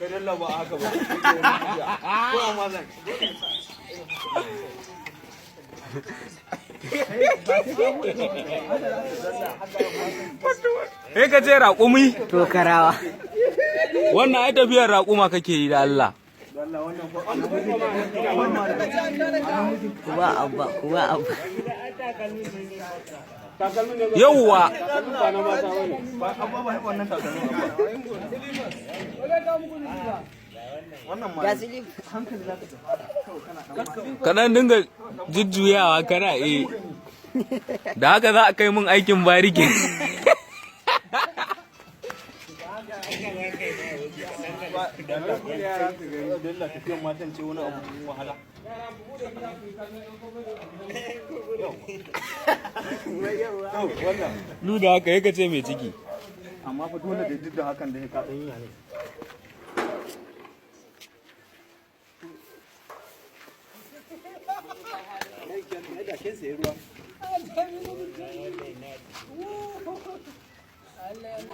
Kai dalla ba haka ba. Ko amma zan. Sai ka ce raƙumi. To karawa. Wannan ai tafiyar raƙuma kake yi da Allah. Kuba abba, kuba abba. Yauwa. Abba ba wannan takalmin abba. Wannan ma. Ga silif. Kaɗan dinga jujjuyawa kana eh. Da haka za a kai mun aikin bariki. Dalla tafiyan matan ce wani abu wahala. Duk da haka yaka ce mai ciki. Amma fa dole da duk da hakan da ya kaɗan yi ne.